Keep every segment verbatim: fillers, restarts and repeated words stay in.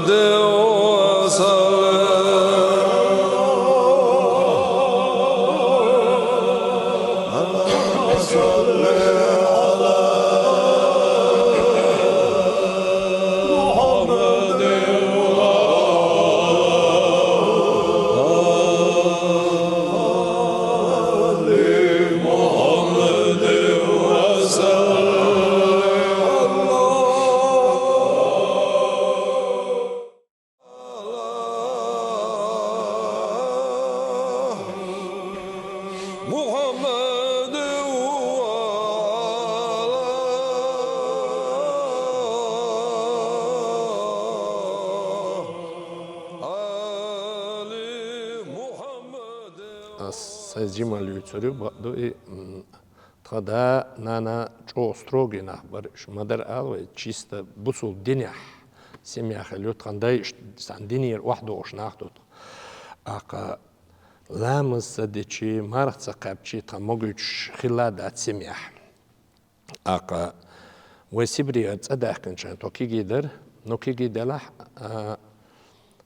محمد وعلى آل محمد. Ас сайн жималли цури баъду и, м, тхан да, нана чӀогӀа строгий нах бара, уж ма дара ала вай, чисто бусулба динехь семья хилла ю, тхан дай иштта цхьана динера охьадогӀуш нах ду тхан. ТӀаккха ламаз ца дичи, марха ца кхаьбчи, тхан могуьйтуш хилла дац семьяхь. ТӀаккха вай Сибрех цӀа даьхкинчу хенахь тхо кегий дара, но кегий делахь, а,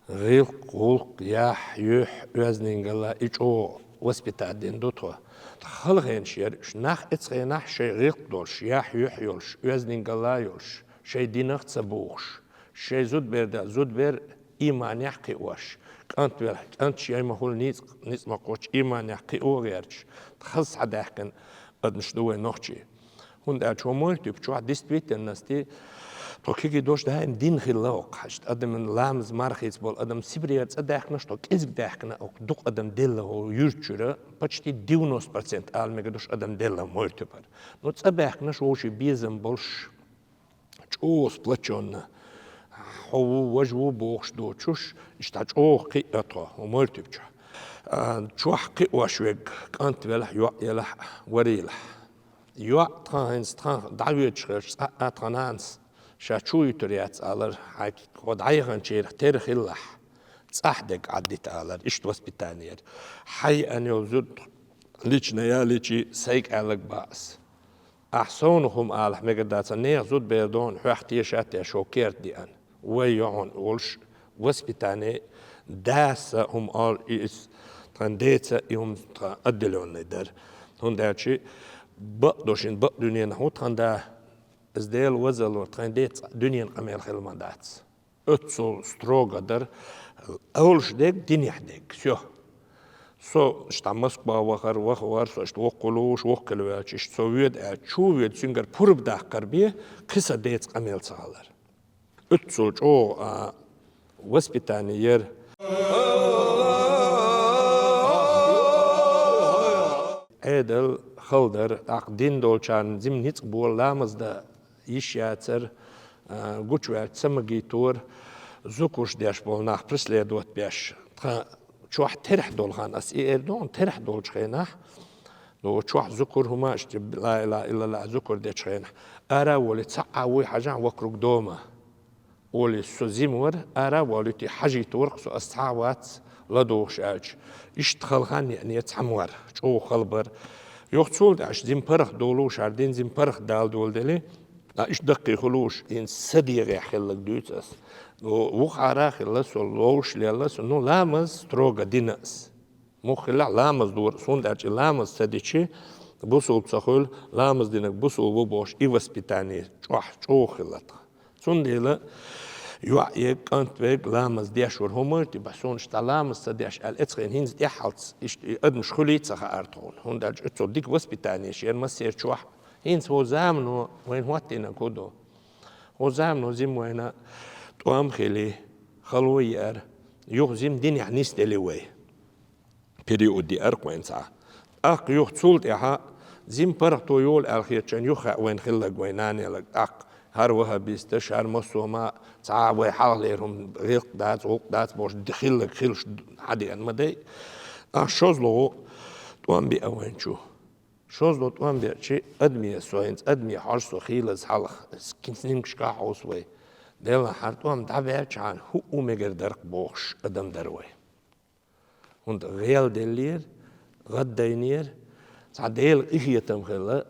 гӀиллакх, гӀуллакх, яхь, юьхь, оьздангалла и чӀогӀа воспитать дина ду тхо. Халахенаш яра уьш нах оцу хенахь шайн гӀиллакх долуш, яхь, юьхь йолуш, оьздангалла йолуш, шайн динах ца бухуш, шайн зудабер дан, зудабер ийманехь кхиош, кӀант велахь, кӀант шен ма хуьлу ницкъ, ницкъ ма кхочу ийманехь кхио гӀерташ, хаза схьадаьхкина адамаш ду вай нохчий. ХӀунда аьлча хӀокху Мойртуьпа чохь действительности тхо кегий долуш даим дин хилла хӀокху хьаьжча. Адаман ламаз мархица болу адам Сибрех цӀа даьхкинарш, тхо кӀезиг даьхкина, хӀокху дукха адам делла хӀокху юьрта чуьра, почти девяносто процент ала мегар долуш адам делла Мойртуьпара. Но цӀа баьхкинарш вовшийн безам болуш, чӀогӀа сплочённо, хьо ву, важа ву бохуш доцуш, иштта чӀогӀа кхиъна тхо хӀокху Мойртуьпа чохь. А, чохь кхиош верг кӀант велахь, йоӀ елахь, варийлахь. ЙоӀ тхан хӀинца тхан дӀавоьдуш хилча, цкъа а тхан нанас ша чу вуьтур яц алара, хьайга хьо дӀаяханчарах тера хилалахь, цӀахь дерг Ӏаддита алара, иштта воспитание яра. Хьайна йолу зуда личина я личи, сайга аьлларг бан ас. Ахь совнаха хӀума алахь мегар дац, нехан зудабер дохна хьох теша а тешаш, хӀокху керта деана. Вай йоӀана волуш воспитание, дас а хӀума олу, и иза тхан деца и хӀума тхан отделённый дара. ХӀунда аьлча бакъдолуш, бакъдолуш дуьненахь ву тхан да, иза Делан вазалло, тхан деца дуьненан къамел хила ма дац. Оццул строго дара, олуш дерг, динехь дерг, всё. Со иштта Москва вахар, ваха вара, со иштта воккха лууш, воккха хила ваьлча, иштта со воьду аьлча, чу воьду, цуьнгара пурба даккхар бен, кхин сан деца къамел ца хилар. Оццул чӀогӀа, а, воспитание яра. Ӏедал хала дара, тӀаккха дин долчарна жима ницкъ болу ламаз дан йиш яцара, а, гучуваьлча ца магийтора, зукарш деш болу нах преследовать беш. Тхан чохь терахь долу хан, ас и эр ду хьуна, терахь долчу хенахь, ну, чохь зукар хӀума, иштта ла илаха иллаллахӀ зукар дечу хенахь, ара а волий, цхьаъ а вуй хьажахь вокруг дома. Олий, со жима вара, ара а волуьйтий хьажийтора-кх со, ас цхьа а вац ладугӀуш аьлча. Иштта хала хан еанера цхьамма вара, чӀогӀа хала бара. Юха цул тӀаьхьа жима паргӀат долуш, хӀара дин жима паргӀат дала доладелий, а, иштта даккхий хуьлуш, хӀинца сан дегӀехь хилларг дуьйцу ас. Ну, вукхара а хилла со, ловш лелла со, ну, ламаз строго дина ас. Муха хиллехь ламаз дора, хӀунда аьлча ламаз ца дичи, бусулба ца хуьлу, ламаз динарг бусулба ву бохуш, и воспитание чохь чӀогӀа хилла тхан. Цундела йоӀ ерг, кӀант верг ламаз деш вара. ХӀума тӀе бахьа суна иштта ламаз ца деш аьлла, эцхийна хӀинца тӀаьххьалц иштта и адамаш хуьлий ца хаьара тхуна. ХӀунда аьлча оццул дика воспитание яра массеран чохь. ХӀинца хӀокху замано вайна хӀоттийнарг хӀун ду? ХӀокху замано жима вайна тӀом хили, хало еара, юха жима динехь нисделира вай. Период еара-кх вайна цхьа. ТӀаккха юха цул тӀаьхьа жима паргӀато йолу аьлла хетачарна юха хаьа вайна хилларг вайн нанелаг. ТӀаккха хӀара ваххабисташ, хӀара массо а ма цхьа а вай хьалхалера хӀума гӀиллакх дац, гӀуллакх дац бохуш д-, хилларг хилаш д-, хьадеана ма дай. ТӀаккха шозлагӀа тӀом беа вайна чу. ШозлагӀа тӀом беачи, адаме со хӀинца, адаме хьожа со хийлаза хьалха, ск-, снимкашкахь хьовса вай. Делахь хӀара тӀом дӀабаьлчхьана хӀуъу мегар дара-кх бохуш адам дара вай. ХӀунда гӀелделлера, гӀаддайнера, цхьа Делан къинхетам хилла.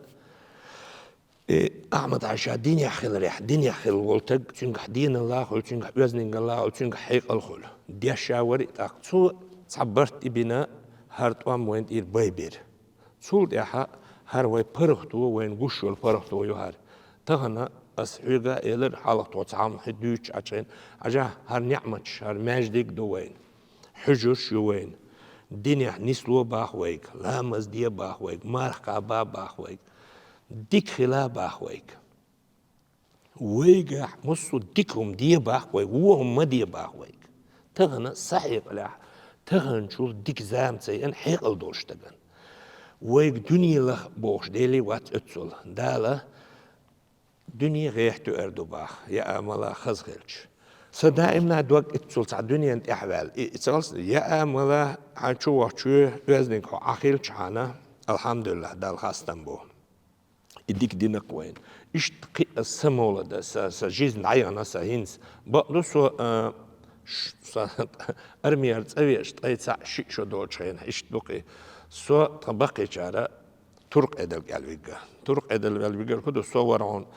И Ахьмад-Хьажа динехь хиларехь, динехь хилла волу стаг, цуьнгахь динал а хуьлу, цуьнгахь оьздангалла а хуьлу, цуьнгахь хьекъал а хуьлу. Деш а вара и тӀаккха. Цо цхьа барт и бина хӀара тӀом вайна тӀера байбира. Цул тӀаьхьа хӀара вай паргӀато, вайна гуш йолу паргӀато ю хӀара. Тахана ас хьоьга а элира, хьалха тхо цхьа хӀума хи дуьйцуш Ӏачхьайна, Хьажа, хӀара неӀматаш, хӀара маьждиг а ду вайна, хьуьжарш а ю вайна. Динехь нисло боху вайга, ламаз де боху вайга, марха кхаба боху вайга, дика хила боху вайга. Вайгахь массо а дика хӀума де боху вайга, вон хӀума ма де боху вайга. Тахана сан хьекъалехь, таханчул дика зама ца еана хьекъал долуш стагана. Вайга дуьне лаха бохуш Деле вац оццул. Дала дуьне гӀехь туьар ду боху, яа-мала хаза хилча. Сан даимна дог иццул цхьа дуьненан тӀехь ваьлла. И, и ца хилча, яа-мала хьан чу вахча, оьздангалла хьо Ӏа хилчахьана, алхьамдулиллахӀ, Далла хастам бу. И дика дина-кх вайна. Иштта кхин а сан молода, сан, сан жизнь дӀаяхана сан хӀинца. Бакъду со, а, ш-, сан армияра цӀа веъча, ткъе цхьаъ, шиъ шо долчу хенахь, иштта ду-кх и. Со тхан баккхийчара Туркъедал кӀел вигга. Туркъедал вел вигар хӀун ду, со вара хьуна,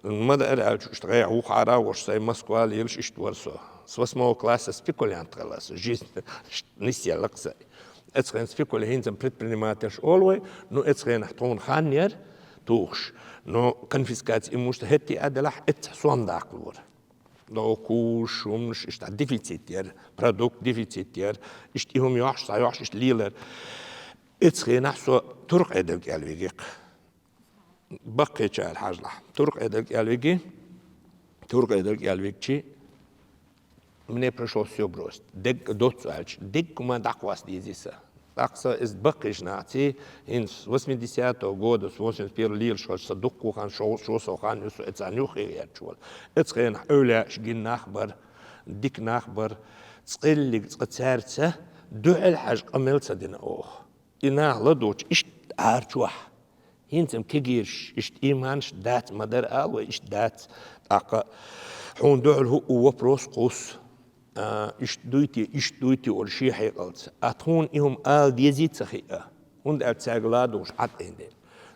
ма-дарра аьлча, иштта гӀехь вухахьара а волуш, сайн Москва лелаш иштта вара со. С восьмого класса спекулянт хилла со, жизнь иштта нисъелла-кх сайн. Эцу хенахь спекуля-, хӀинца предпринимательш олу вай, ну, эцу хенахь тхуна хан яра тухуш, но конфискация имущества хӀетте а делахь, эццахь сом даккхалора. Локхуш, хӀуманаш, иштта дефицит яра, продукт дефицит яра, иштта и хӀума йохьуш, цхьа йохьуш, иштта лелара. Эцу хенахь со Туркъедал кӀел вигира-кх. Баккхийчара хьажалахь. Туркъедал кӀел виги, Туркъедал кӀел вигчи, мне пришлось всё бросить. Дерг доццу аьлча, дерриг хӀума дӀакхосса дезий сан. ТӀаккха сан иза баккхийчу нахаца, хӀинца восьмидесятого года, с восемьдесят первого лелаш хилча, сан дуккха хан, шо, шо со хан ю, со эцарна юххе гӀерташ волу. Эцу хенахь эвлаяаш гина нах бара, дика нах бара, цкъа-кх цкъа цаьрца дуьхьал хьажа къамел ца дина оха. И нах ладугӀучу иштта Ӏара чохь. ХӀинца-м кегийраш, иштта ийманаш дац, ма-дарра ала вай, иштта дац. ТӀаккха хьуна дуьхьал хӀуъу вопрос кхуссу. А, иштта дуй те, иштта дуй те олуш шен хьекъалца. А тхуна и хӀума ала дезий ца хиъна, хӀунда аьлча цаьрга ладугӀуш Ӏад Ӏийна дела.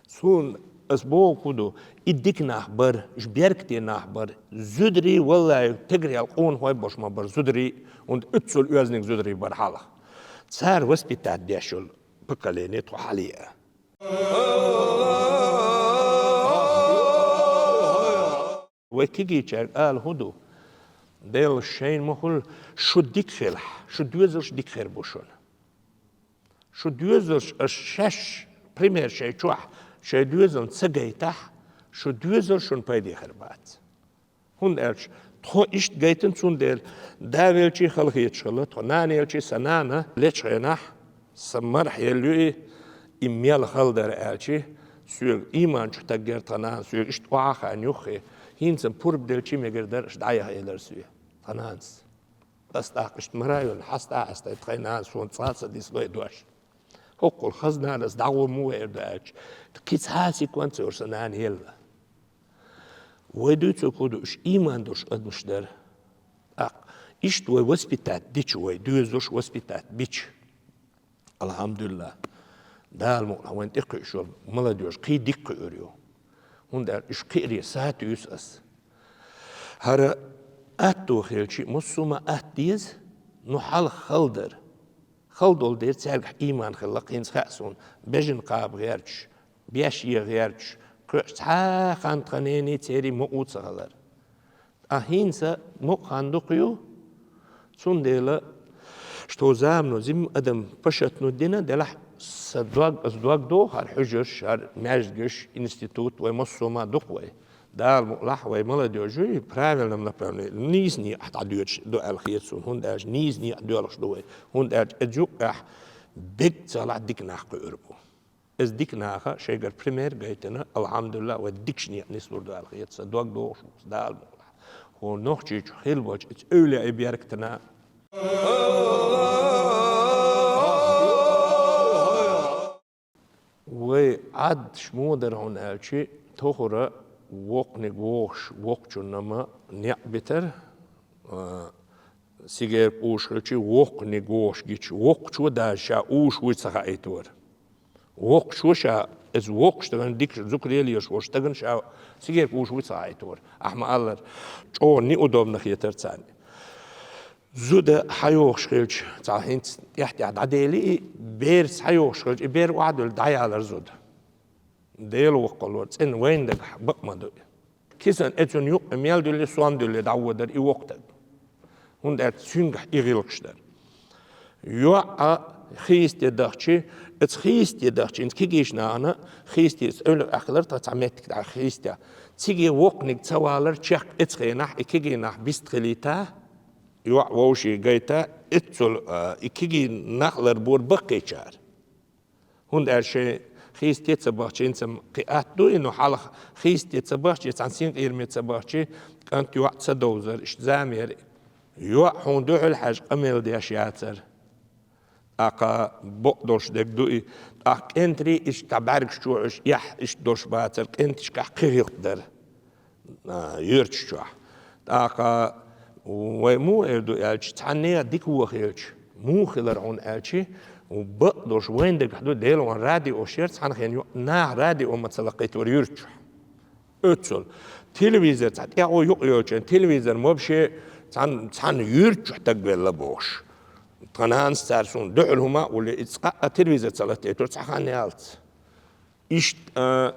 Цунна ас бохург хӀун ду, и дика нах бара, уьш беркате нах бара. Зударий, валлахӀи, тегрел къонахой болуш ма бара зударий, хӀунда уьццул оьздангалла зударий бара хьалха. Цара воспитать деш йолу поколение тхо хьалаеа. Вай кегийчаьрга ала хӀун ду? Делла шайна ма хуьлу, шу дика хилахь, шу доьзалш дика хир бу шуна. Шу доьзалш, аша шаьш пример шайн чохь, шайн доьзална ца гайтахь, шу доьзал шуна пайде хир бац. ХӀунда аьлча тхо иштта гайтина, цундела да велчий хала хеташ хилла тхо, нана елчий, сан нана лечу хенахь, сан мархьа елла ю и, и мел хала дара аьлчий, соьга ийман чу таггара тхан нана, соьга иштта охьа а хаийна юххе, хӀинца-м пурба делчий мегар дара, аша дӀаяха элира соьга тхан нанас. Ас тӀаккха иштта мара а йолу, хьаста а хьаста, тхайн нана суна цкъа а ца дисалой дош. ХӀоккхул хаза нанас дӀагӀо муха эр ду аьлча, кхин цхьа а секунд ца йора сан нана елла. Вай дуьйцург хӀун ду, уьш ийман долуш адамаш дара. ТӀаккха иштта вай воспитать дича, вай доьзалш воспитать бича, алхьамдулиллахӀ, Дала мукъалахь вайна тӀекхуьуш йолу молодёжь кхин дика кхуьур ю. ХӀунда аьлча уьш кхиаре сатуьйсу ас. ХӀара атто хилчий, массо а ма атта деза, ну хьалха хала дара. Хала долу дера цаьргахь ийман хилла-кх, хӀинца хаьа суна, бежана кхаба гӀерташ, беш е гӀерташ, кхоьш цхьа хан тхан нений церий мукъа а ца хилар. Ткъа хӀинца мукъа хан дукха ю, цундела, что замано зим адам пашатну дина делахь, сан дог, ас дог доху хӀара хьуьжарш, хӀара маьждигаш, институт, вай массо а ма дукха вай. Дала мукъалахь, вай молодёжь ю, правильном направлении, нийса некъахь дӀадоьдуш ду аьлла хета суна, хӀунда аьлча нийса некъа доьлхуш ду вай, хӀунда аьлча эцу юккъехь бегга ца лахь дика нах кхуьур бу. Иза дика наха шайгара пример гайтина, алхьамдулиллахӀ, вай дикачу некъа нислур ду аьлла хета сан дог дохуш ву, Дала мукъалахь. ХӀун нохчийчу хила болчу эцу эвлаяийн беркатана. Вай Ӏаддаш муха дара хьуна аьлчи, тохара воккханиг вохуш, воккхачунна ма некъ битара, а, сигерка уш хилчи, воккханиг вохуш гича, воккхачо даже ша уш вуй ца хаийтавара. Воккхачо ша Иза воккхача стагана дикача зукралелош волча стагана ша цигара кхувш вуй ца хьаьйтор. Ахьа ма-аллара, чӀогӀа неудобно хетар царна. Зуда хьайохаш хилча, цхьа хӀинца тӀехь-тӀехь дӀаделий, и бераца хьайохаш хилча, и бер охьадуьллу дӀаялар зуда. Дела воккхалора, цӀена вайна дагахь бакъ ма ду и. Кисана э цунна юккъе мел дуьллий, сом дуьллий дӀаводар и воккха стаг. ХӀунда аьлча цуьнгахь и гӀиллакхаш дара. ЙоӀ хийца тӀе дахча, иза хийца тӀе дахча, хӀинца кегийча нахана хийца тӀе, иза эвлакъ хилар тхан цхьа меттиг дӀа хийца тӀе. Цига воккханиг ца валар чекх, эцу хенахь и кегий нах бист хилийта, йоӀ вовшийн гайта, эццул, а, и кегий нах ларбора баккхийчара. ХӀунда аьлча шайн хийца тӀе ца бахча, хӀинца-м кхин атта ду и, но хьалха хийца тӀе ца бахча, цхьана синкъераме ца бахча, кӀант йоӀ ца довзар, иштта зама яра. ЙоӀ хьуна дуьхьал хьаьжа къамел деш яцара. ТӀаккха бакъдолуш дерг ду и. ТӀаккха кӀентарий иштта бӀаьргаш чу уьш эхь иштта долуш бацара, кӀенташкахь кхин гӀиллакх дара, а, юьрташ чохь. ТӀаккха вай муха эр ду аьлча, цхьанне а дика вон хилча, муха хилар хьуна аьлча, бакъдолуш вайна дагахь ду, Делан радиош яра цхьана хенахь, наха радио ма ца лакхийтора юьрташ чохь. Оццул. Телевизор цхьа тӀехь юкъа йолчу, телевизор ма-башха цхьана, цхьана юьрташ чохь стаг велла бохуш. Тхан нанас цара суна дуьхьал хӀума а уллий, иза цкъа а телевизор ца латийтура цхьа хан яллалц. Иштта, а,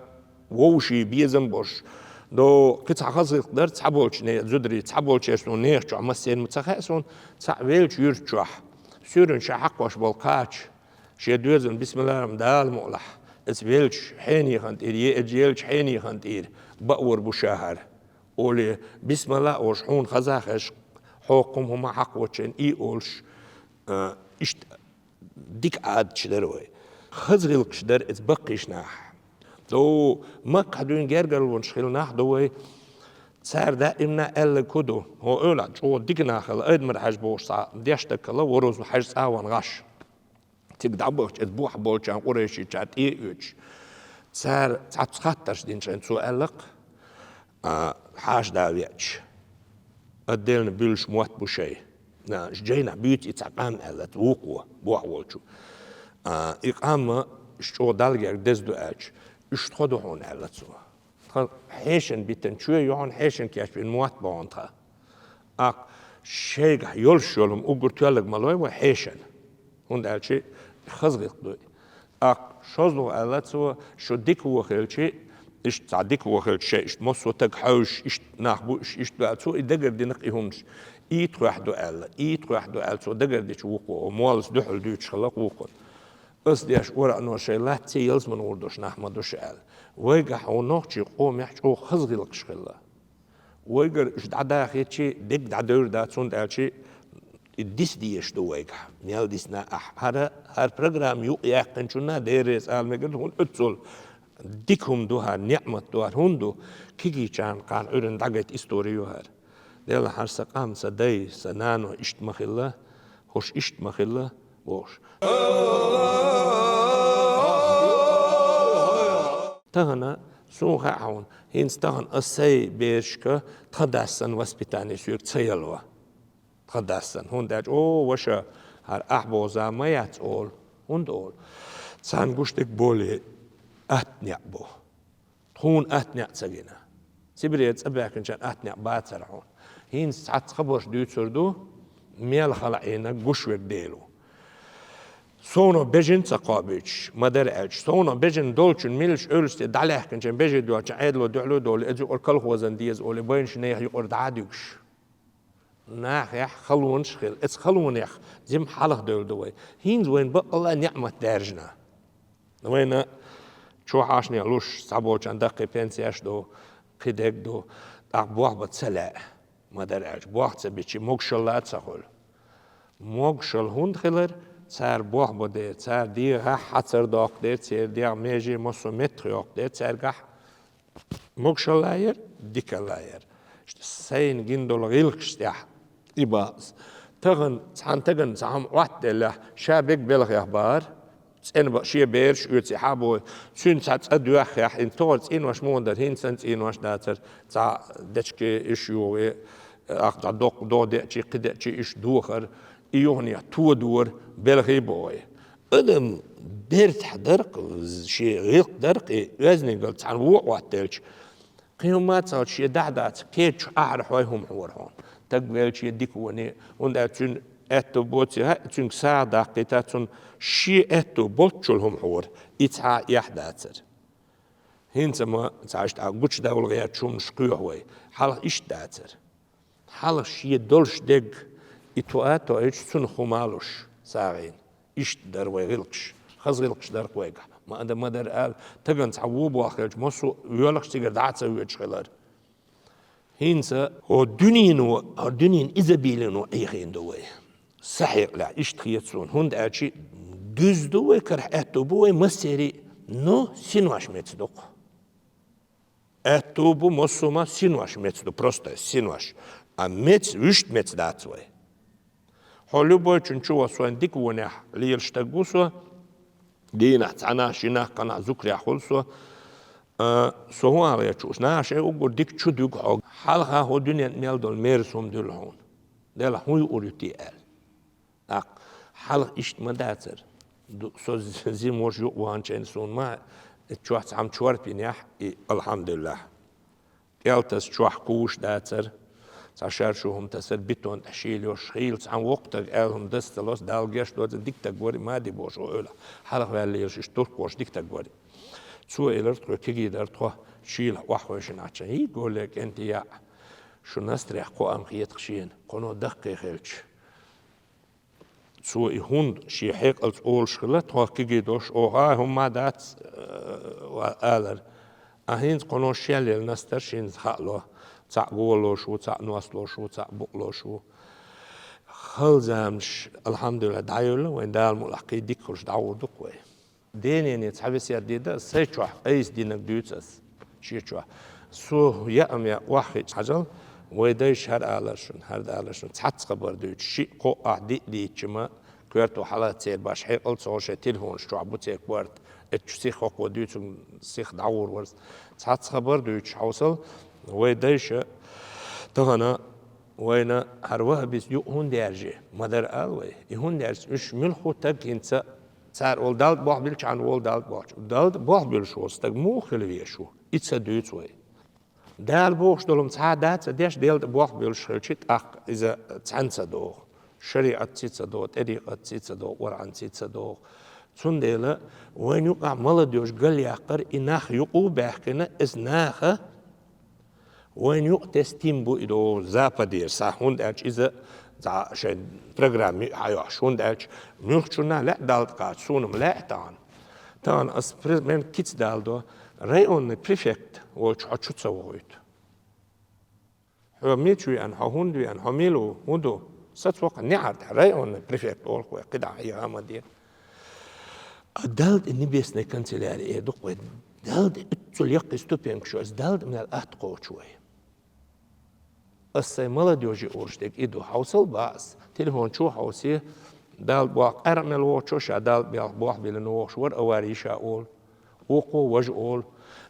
вовшийн безам болуш. До кхин цхьа хаза гӀиллакх дара, цхьаболчу не-, зударий, цхьаболчеран суна нехан чохь массеран ма ца хаьа суна, цхьаъ веллачу юьрташ чохь. Суьйранна ша хьакхош болу кхача, шен доьзална бисмиллахӀ-рахьман-рахьим Дала мукъалахь, иза веллачу хьенехана тӀера, е иза еллачу хьенехана тӀера баор бу ша хӀара. Олий, бисмиллахӀ олуш, хьуна хаза а хезаш, хьокху хӀума хьакхочун и олуш, а, иштта дика Ӏадаташ дара вай. Хаза гӀиллакхаш дара иза баккхийчу наха. До, Маккахь дуьйна гергарлонаш хилла нах ду вай. Цара даимна аьлларг хӀун ду? ХӀо эвлахь чӀогӀа дика нах хилла, Айдамар-Хьаьжа бохуш цхьа дешна стаг хилла, Ворозу-Хьаьжа цӀа ван гӀаш. Цига дӀабахча, иза бохь болчарна, къурайшичарна тӀе а оьцуш. Цара цхьацца хаттарш динчу хенахь цо аьлла-кх, а, хьаша да веача, отдельно буьллуш мотт бу шайн. А, жайнахь буьйцу и цхьа къам аьлла, вукхо, бохь волчо. А, и къам, аш чӀогӀа Далла герга деза ду аьлча, уьш тхо ду хьуна аьлла цо. Тхан хьешан битина чоь ю хьуна, хьешан кечбина мотт бу хьуна тхан. ТӀаккха шайгахь йолуш йолу хӀума уггар тоьлларг ма лой вай хьешан. ХӀунда аьлча хаза гӀиллакх ду и. ТӀаккха шозлагӀа аьлла цо, шу дика вон хилча, иштта цхьа дика вон хилча, шайн иштта массо а стаг хьевсаш, иштта нах бу, иштта, иштта ду аьлла, цо и дагардина-кх и хӀуманаш. Итт хьоьхь ду аьлла, итт хьоьхь ду аьлла, цо дагардича вукхо, моллас дуьхьал дуьйцуш хилла-кх вукхо. Ас деш, вара а шайн латта ялсамане гӀур долуш нах ма ду шу аьлла. Вайгахь хьо нохчийн къомехь чӀогӀа хаза гӀиллакхаш хилла. Вайгара уьш дӀадахийча, дерг дӀадевр дац, хӀунда аьлча и диса дезаш ду вайгахь. Мел дисна ахь. ХӀара, хӀара программа юкъаяьккхинчунна Дела реза ала мегар ду, хӀунда оццул дика хӀума ду хӀара, неӀмат ду хӀара, хӀунда ду, кегийчарна кхарна Ӏуьйранна дӀагайта истори ю хӀара. Делахь хӀара сан къам, сан дай, сан нано иштта ма хилла, хӀорш иштта ма хилла, бохуш. Тахана, суна хаьа хьуна, хӀинца тахана ас сайн берашка тхан дас санна воспитание соьга ца яло. Тхан дас санна. ХӀунда аьлча, о, ваша, хӀара ахь боху зама ма яц олу. ХӀунда олу? Царна гуш дерг боле атта некъ бу. Тхуна атта некъ ца гина. Сибрех цӀа баьхкинчарна атта некъ бацара хьуна. ХӀинца цхьацца хабарш дуьйцур ду, мел хала Ӏийна гуш верг Дела ву. Совнаха бежана ца кхобуьйтуш, ма-дарра аьлча, совнаха бежана долчун милаш Ӏуьллуш тӀе дӀалаьхкинчун бежи доьлчун Ӏедало дуьхьало долу, иза юкъара колхозан деза олий, байнаш нехан юкъара дӀа а дуьгуш. Нахехь халонаш хилла. Эцу халонех жимма хьалха девлла ду вай. ХӀинца вайна баккъалла а неӀмат даьржина. Вайна чохь Ӏаш луш, цхьаболчарна даккхий пенсеш ду, кхидерг ду, тӀаккха болх бан ца лаьа, ма-дарра аьлча, болх ца бичи, могушалла а ца хуьлу. Могушалла хӀунда хилар? Цара болх бан дера, цара дегӀахь хьацар доккху дера, церан дегӀ, меже, массо а меттах йоккху дера, цаьргахь могушалла яра, дикалла яра. Сайна гина долу гӀиллакхаш тӀехь и бакъ. Тахана цхьана стагана цхьа хӀума Ӏоттаделлехь, ша бега белхех бахара, цӀена бан шен бераш оьций хьа а бой, цуьнан цхьа цӀа доьххехь, хӀинца тохара цӀенош муха дара, хӀинца санна цӀенош дацара, цхьа дечке иш юхаве, ахь цхьа доккха догӀа деачий, кхин деачий иш дохара, и юханехь тодора, белхий а бой. Адам бертахь даркъ, шен гӀиллакх даркъ, и оьздангалла цхьана вон а хӀоттаделча, кхин хӀумма а ца хилча, шен дахьа дац, кеда чу ахьар хьой хӀума хьора хьуна. Таг велча дика воне, хӀунда аьлча цуьнан аьтту боций, хӀаъ, цуьнга сагӀа даккхийта, цунна шен аьтту болччул хӀума хьора, и цхьа а эхь дацар. ХӀинца ма ца иштта гучадовла гӀертачу хӀуманаш кхоьхьу вай. Хьалха иштта дацар. Хьалха шен долуш дерг и тоа а тоуьйтуш, цунах хӀума а луш, сагӀина. Иштта дара вай гӀиллакхаш. Хаза гӀиллакхаш дара-кх вайгахь. Ма ада ма дара ала, тагана цхьа вон болх хилча, массо а воьлхуш цигара дӀа а ца воьдуш хилар. ХӀинца хӀокху дуьнено, хӀокху дуьненан изобилино Ӏехийна ду вай. Сан хьекъалехь иштта хета суна, хӀунда аьлча дуьзна ду вай, карахь аьтту бу вай массеран а, но синош меца ду-кх. Аьтту бу массо а, ма синош меца ду, просто синош. А меца, вуьшта меца дац вай. Хьо любойчун чу ван, со дика вонехь лелаш стаг ву со, дийнахь цхьаннахь, шиннахь, кханнахь зукрахь хуьлу со. А, со хӀун ала гӀерташ ву, наха шайн уггар дика чу дуьгу хьо. Хьалха хӀокху дуьненна мел долу мерза хӀума дуьллу хьуна. Делахь хӀун юур ю те аьлла. ТӀаккха хьалха иштта ма дацара. Ду-, со з-, зимаш юкъа ваханчохь суна ма, чохь цхьамма чорпа йинехь, и, алхьамдулиллахь. КӀел таса чохь куш дацара. Цхьа шаршу хӀума тасар, бетон тӀе шийла йолуш, хийла цхьана воккха стага аьлла хӀума даса ца лоцу, Далла гечдойла, дика стаг вара и, мади бохуш ву эвлахь. Хьалха ваьлла лелаш иштта турпалш, дика стаг вара и. Цо элира тхо, кегий дара тхо, шийла охьахевшина Ӏаччан. ХӀий, гулле, кӀентий, яӀ, шу настрех кхоам хета-кх шена, кхуьнан даккхий хилча. Цо и хӀунда шен хьекъалца олуш хилла, тхо кегий долуш, оха, а, хӀумма дац, а, алар. А хӀинца кхуьнан шел елла настар шена хаало. Цхьаъ голалуш ву, цхьаъ носталуш ву, цхьаъ букъалуш ву. Хала заманаш, алхьамдулиллахь, дӀайолла вайн, Дала мукъалахь, кхин дика хуьлуш дӀагӀур ду-кх вай. Денене цхьа весет дийр дара, сайн чохь айса динарг дуьйцу ас, шен чохь. Со яа ма яа охьахиъча хьажал, вай дайша хӀара алара шуна, хӀара алара шуна, цхьацца хабар дуьйцуш, шиъ-кхоъ ахь диъ дийцча ма, коьрто хьала церан баш хьекъал ца гӀо, шайн телефонаш чохь бу церан корта, эцчу сиха хӀокхо дуьйцург сиха дӀагӀур вара. Цхьацца хабар дуьйцуш хьовсал, вай дайша тахана вайна хӀара ваххабизм юкъа хӀунда яьржи, ма дара ала вай. И хӀунда яьржи, уьш муьлхха стаг хӀинца Цара олу, Далла болх билчхьана волу, Далла болх. Далла болх буьллуш волу стаг муха хила везаш ву? И ца дуьйцу вай. Дала бохуш долу хӀума цхьа а дац а деш, Делан тӀе болх буьллуш хилча, тӀаккха иза цхьаьна ца догӀу. ШариӀатций ца догӀу, тӀарикъатций ца догӀу, Къуръанций ца догӀу. Цундела вайна юкъахь молодёжь галъяккхар, и нах юкъа а баьхкина, иза наха Вайна юкъа тесна тим бу и догӀу Западера схьа, хӀунда аьлча иза цхьа шайн программа хьайохьуш, хӀунда аьлча муьлххачунна лаьа Далла тӀе кхача, суна-м лаьа тахана. Тахана ас пре-, мен кица даладо, районный префект волчу хьо чу ца вохуьйту. Хьо мича веана, хьо хӀунда веана, хьо мила ву, хӀун ду? Саца воккха неӀар тӀехь, районный префект олу-кх вай, кхидӀа хьехам а де. А Далла тӀе небесная канцелярия эр ду-кх вай. Далла тӀе уьццул яккхий ступенькаш ю, аса Далла тӀе мел атта кхочу вай. Ас сайн молодёжи олуш дерг и ду. Хьовсал бах ас, телефон чу хьовсе, Далла болх къаьркъа мел вохучо ша Далла белха болх биллина вохуш вара, авари йиша олу, вукхо важа олу.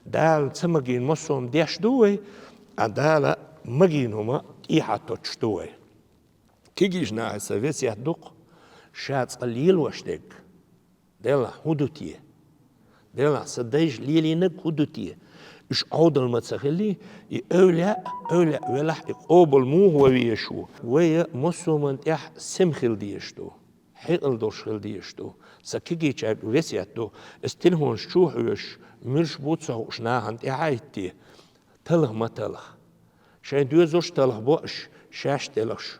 Дала ца магийна массо а деш ду вай, а Дала магийна хӀума тӀехьа тоттуш ду вай. Кегийчу нахе сан весет ду-кх, ша цкъа лелош дерг. Делахь хӀун ду те? Делахь сан дайша лелийнарг хӀун ду те? Уьш Ӏовдал ма ца хилий, и эвлаъ, эвлаъ велахь, и къобал муха ван везаш ву? Вай массо а хӀуманна тӀехь сема хила дезаш ду, хьекъал долуш хила дезаш ду. Сан кегийчаьрга весет ду, аса телефонаш чу хьоьжуш, муьлш бу ца хууш нахана тӀехьа а хӀиттий, талха ма талха. Шайн доьзалш талхабо аша, шаьш а телхаш.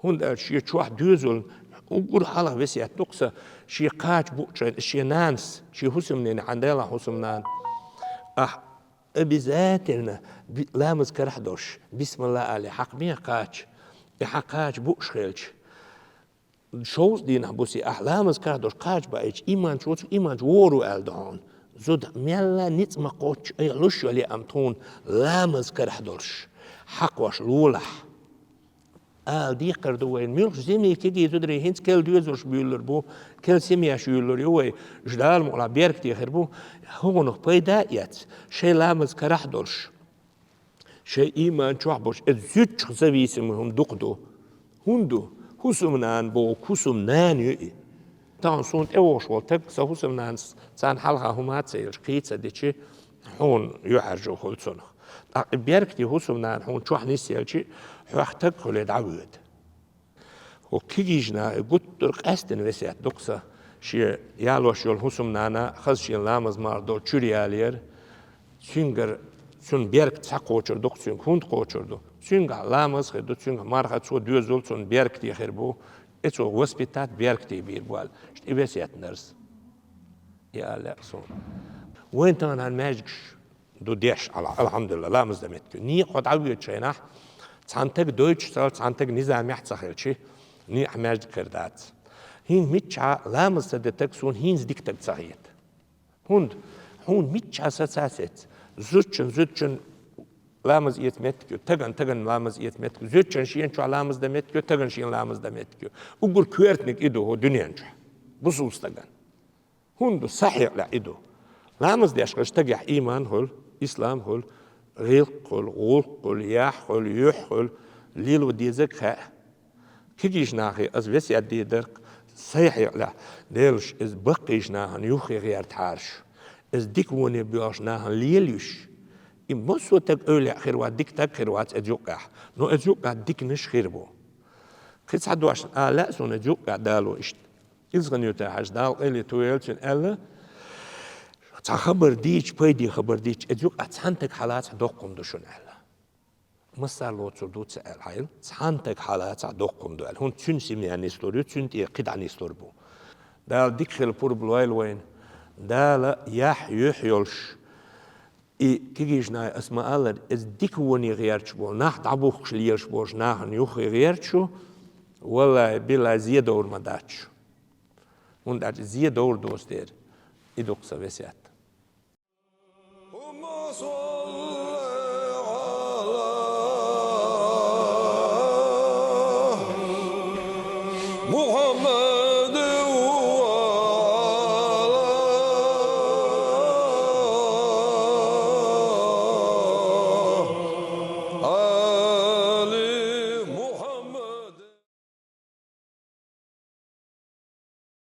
ХӀунда аьлча шен чохь доьзална уггар хьалха весет ду-кх сан, шен кхача буучу хенахь, шен нанас, шен хӀусамнене, хьан делахь хӀусамнана, ахь обязательно би-, ламаз карахь а долуш, бисмилла а алий, хьакха бен кхача, и хьан кхача бууш хилча. Шовзткъа дийнахь буси ахь ламаз карахь долуш кхача баийча, иманчу воцург иманчу вогӀур ву аьлла ду хьуна. Зуда мелла ницкъ ма кхоччу, айхьа луш йолу яа-м тхуна ламаз карахь долуш, хьакхош лолахь. Ала декхар ду вайна. Муьлххачу зимий кегий зударий хӀинца керла доьзалш буьйлалур бу, керла семьяш юьйлалур ю вай, уьш Дала мукъалахь беркате хир бу, хӀокхунах пайда а эцна, шайн ламаз карахь долуш. Шайн иман чохь болуш, иза зуьтчух зависимый хӀума дукха ду. ХӀунда ду? ХӀусамнана боху, хӀусамнана ю и. Тахан суна тӀевогӀуш волу таг, сан хӀусамнанас царна хьалха хӀума ца елча, кхин ца дичи, хьуна юьхьӀаьржо хуьлу цунах. ТӀаккха и беркате хӀусамнана хьуна чохь нисъелчи, хьох таг хуьлий дӀавоьду. ХӀокху кегийчу нахе гуттар а къаьстина весет ду-кх сан, шен ялош йолу хӀусамнана хаза шен ламаз-марха долчуьра ялера, цуьнгара, цуьнан беркат схьакхочур ду-кх цуьнга. ХӀунда кхочур ду? Цуьнгахь ламаз хир ду, цуьнгахь марха, цо доьзал цунна беркате хир бу, и цо воспитать беркате бийр бу аьлла. Иштта и весет нарс. И аьлла суна. Вайн тахана маьждигаш ду деш, ал-, алхьамдулилла, ламаз дан меттиг. Некъа хьо дӀавоьдучу хенахь, цхьана таг дойтуш ца хилча, цхьана таг низамехь ца хилчи, некъахь маьждиг хир дац. ХӀинца миччахьа ламаз ца ден таг суна хӀинца дика таг ца хета. ХӀунда? Хьуна миччахьа са ца сецна. Зудчун, зудчун ламаз эца меттиг ю, таган, таган ламаз эца меттиг ю, зудчун шена чохь ламаз дан меттиг ю, таган шена ламаз дан меттиг ю. Уггар коьртаниг и ду хӀокху дуьнен чохь. Бусалба стагана. ХӀунда ду? Сан хьекъалехь и ду. Ламаз деш хилча стагехь иман хуьлу, ислам хуьлу, гӀиллакх хуьлу, гӀуллакх хуьлу, яхь хуьлу, юьхь хуьлу, лело дезарг хаьа. Кегийчу нахе аса весет дийр дара-кх, сан хьекъалехь, Делаш, иза баккхийчу нахана юххе гӀертахьара шу, иза дика воне боьлхучу нахана лелайойла. И массо а таг эвлаяъ хир вац, дика таг хир вац иза юккъехь, но иза юккъехь диканаш хир бу. Кхин цхьа дош ала лаьа суна иза юккъехь Дала иштта. Иза хан юьтахь хьажа, Дала къайле ту елла цуьнан аьлла, цхьа хабар дийча, пайде хабар дийча, иза юкъахь цхьана таг хьалацахь доккха хӀума ду шуна аьлла. Массара лоцур ду ца аьлла хьайла, цхьана таг хьалацахь доккха хӀума ду аьлла. ХӀунда цуьнан семья нислур ю, цуьнан тӀе кхидӀа нислур бу. Дала дика хила пурба лойла вайна. Дала яхь, юьхь йолуш, и кегийчу нахе аса ма-аллара, иза дика воне гӀерташ болу, нах дӀабухкуш лелаш болчу нахана юххе гӀерташ шу, валлахӀи, биллахӀи, зен довр ма дац шу. ХӀунда аьлча зен довр доцу дера, и ду-кх сан весет.